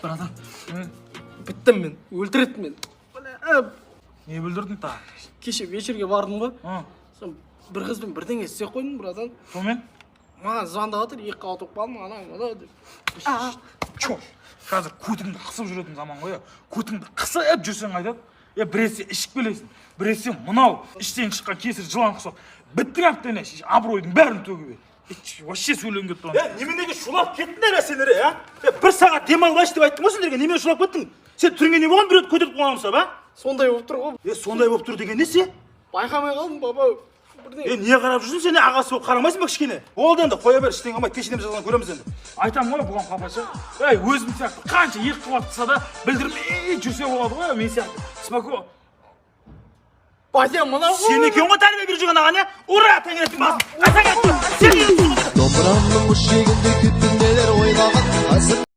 Братан, біттім мен, өлтіреді мен. Бля, Не бүлдірдің тағы? Кеше вечерге бардым ғой. Ы, Сосын бір қызбен бірдеңе істеп қойдым, братан. Сонымен? Маған звондап жатыр, екі қабат болып қалдым, ана мына деп. Чо, қазір көтіңді қысып жүретін заман ғой, иә. Көтіңді қысып жүрсең айтады. Е, біресе ішіп келесің, біресе мынау іштен шыққан кесір жылан құсап. Біттің әбден, абыройдың бәрін төгіп. Е, вообще сөйлегім келіп тұрған. Е, неменеге шулап кеттіңдер, е, сендер, е? Е, бір сағат демалып деп айттым ғой сендерге, немене шулап кеттің? Сен түріңе не болған, біреуді көтеріп қойған ұқсап, а? Сондай болып тұр ғой. Е, сондай болып тұр деген несі? Байқамай қалдым, папа. Бірдеңе. Е, не қарап жүрсің сен, е, ағасы болып қарамайсың ба кішкене? Болды енді, қоя бер, ештеңе қылмайды, кешеден жазған көреміз енді. Айтамын ғой бұған, папаша. Ей, өзім сияқты қанша екі қабат қылса да білдірмей жүрсе болады ғой, мен сияқты. Спокойно. Батя, мынау ғой. Сен екен ғой тәрбие беріп жүрген ағаң, е? Ура, таңертең басын. Қасаң, сен Домбырамның шегінде күттім, нелер ойлаған.